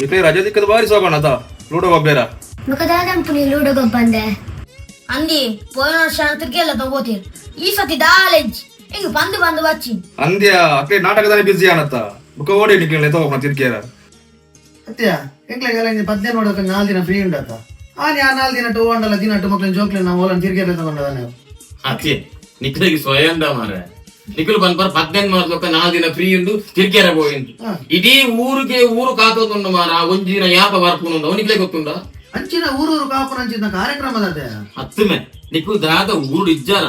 ಇತ್ತೆ ರಜೆ ದಿಕ್ಕದ ಬಾರಿ ಸೋಗಣದ ಲೂಡೋ ಗೊಬ್ಬೇರ. ಬೊಕ ದಾದಂಪುನಿ ಲೂಡೋ ಗೊಬ್ಬಂದೆ? ಅಂದಿ, ಪೋಯಿನ ವರ್ಷ ತಿರ್ಗೆಲ್ಲ ತಗೋತೀರ್, ಈ ಸತಿ ದಾಲೆಂಚ್ ಹಿಂಗ್ ಬಂದು ಬಂದು ಬಚ್ಚಿ. ಅಂದ್ಯ, ಅಕ್ಲೆ ನಾಟಕದಾನೆ ಬಿಸಿ ಆನತ್ತ. ಬುಕ್ಕ ಓಡಿ ನಿಕ್ಲೆ ತಗೋಣ ತಿರ್ಕೇರ. ಅತ್ಯ, ಎಂಕ್ಲೆಗೆಲ್ಲ ಇಂಜಿ 15 ನೋಡಕ 4 ದಿನ ಫ್ರೀ ಉಂಡತ್ತ. ಆನಿ ಆ 4 ದಿನ ಟು ಅಂಡಲ್ಲ ದಿನ ಟು ಮಕ್ಳಿನ ಜೋಕ್ಲೆ ನಾವು ಓಲನ್ ತಿರ್ಗೇರ ತಗೊಂಡದಾನೆ. ಅತ್ತೆ, ನಿಖಿಲಿಗೆ ಸ್ವಯಂದ ಮಾರ. ನಿಖಿಲ್ ಬಂದ್ಪರ್ 15 ಮಾಡ್ದೊಕ್ಕ 4 ದಿನ ಫ್ರೀ ಉಂಡು, ತಿರ್ಗೇರ ಪೋಯಿಂದು. ಇಡೀ ಊರಿಗೆ ಊರು ಕಾತೊಂದುಂಡು ಮಾರ, ಒಂಜಿ ದಿನ ಯಾಪ ಬರ್ಪುನುಂಡು ಅವನಿಗ್ಲೇ ಗೊತ್ತುಂಡ. ಅಂಚಿನ ಊರೂರು ಕಾಪುನ ಅಂಚಿನ ಕಾರ್ಯಕ್ರಮದ. ಹತ್ತುಮೆ ನಿಖಿಲ್ ದಾದ ಊರು ಇಜ್ಜಾರ.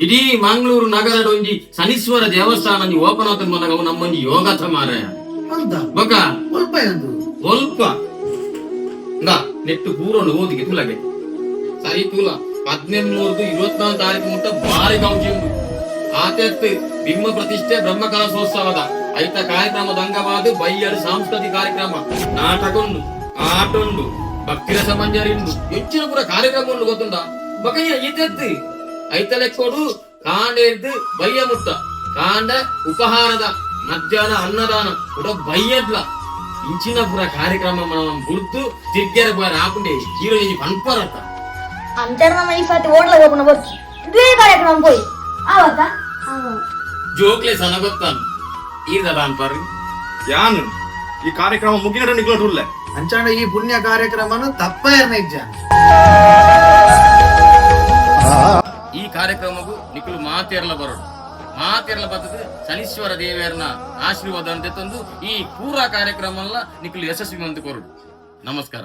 ಇಡೀ ಮಂಗಳೂರು ನಗರದ ಒಂಜಿ ಶನೀಶ್ವರ ದೇವಸ್ಥಾನ ಒಂಜಿ ಓಪನ್ ಆತನ ಬಂದಾಗ ಅವು ನಮ್ಮೊಂಜಿ ಯೋಗಾಥ ಮಾರ. ಅಂತ? ಬೊಕ ಒಲ್ಪ ಎಂದು? ಒಲ್ಪ ಇಂದಾ ನೆಟ್ಟು ಪೂರೊಂಡು ಓದಿಗೆ ತುಲಗೆ ಸರಿ ತೂಲ. 18ರ್ದು 24 ತಾರೀಕು ಮುಟ್ಟ ಬಾರಿ ಗೌಜಿ ಉಂಡು. ಆತೆತ್ತು ಬಿಂಬ ಪ್ರತಿಷ್ಠೆ, ಬ್ರಹ್ಮ ಕಲಶೋತ್ಸವದ ಐತ ಕಾರ್ಯಕ್ರಮದ ಅಂಗವಾದ ಬಯ್ಯರು ಸಾಂಸ್ಕೃತಿಕ ಕಾರ್ಯಕ್ರಮ, ನಾಟಕ ಉಂಡು, ಆಟ ಉಂಡು, ಭಕ್ತಿರಸ ಮಂಜರಿ ಉಂಡು, ಹೆಚ್ಚಿನ ಪೂರ ಕಾರ್ಯಕ್ರಮ ಉಂಡು, ಗೊತ್ತುಂಡ? ಬೊಕಯ್ಯ ಈತೆತ್ತು ಐತ ಲೆಕ್ಕೋಡು ಕಾಂಡೆರ್ದು ಬಯ್ಯ ಮುಟ್ಟ ಕಾಂಡ ಉಪಹಾರದ, ಮಧ್ಯಾಹ್ನ ಅನ್ನದಾನ ಕೂಡ, ಬಯ್ಯಡ್ಲ ಇಂಚಿನ ಪೂರ ಕಾರ್ಯಕ್ರಮ ಗುರ್ತು ತಿರ್ಗ್ಯಾರ ಪೋಯರ ಆಪುಂಡೆ ಹೀರೋ ಪನ್ಪರತ್ತ. ಅಂಚರ ನಮ್ಮ ಈ ಸತಿ ಓಡ್ಲ ಹೋಗೋಣ ಬರ್ಚಿ, ಇದೇ ಕಾರ್ಯಕ್ರಮ ಪೋಯಿ ಆವತ್ತ. ಜೋಕ್ಲೆ ಸನ ಗೊತ್ತಾನು ಈರ್ದ ಅನ್ಪರ್. ಯಾನ್ ಈ ಕಾರ್ಯಕ್ರಮ ಮುಗಿನಡ ನಿಕ್ಲ ಉಲ್ಲೆ. ಅಂಚಾಂಡ ಈ ಪುಣ್ಯ ಕಾರ್ಯಕ್ರಮನು ತಪ್ಪ ಇಜ್ಜ. ಈ ಕಾರ್ಯಕ್ರಮಗೂ ನಿಕುಲು ಮಾತೇರ್ಲ ಬರೋಡು. ಮಾತೇರ್ಲ ಬತ್ತದ ಶನೀಶ್ವರ ದೇವೇರ್ನ ಆಶೀರ್ವಾದ ಅಂತ ತಂದು ಈ ಪೂರಾ ಕಾರ್ಯಕ್ರಮ ನಿಕುಲು ಯಶಸ್ವಿ ಅಂತ ಕೊರಡು. ನಮಸ್ಕಾರ.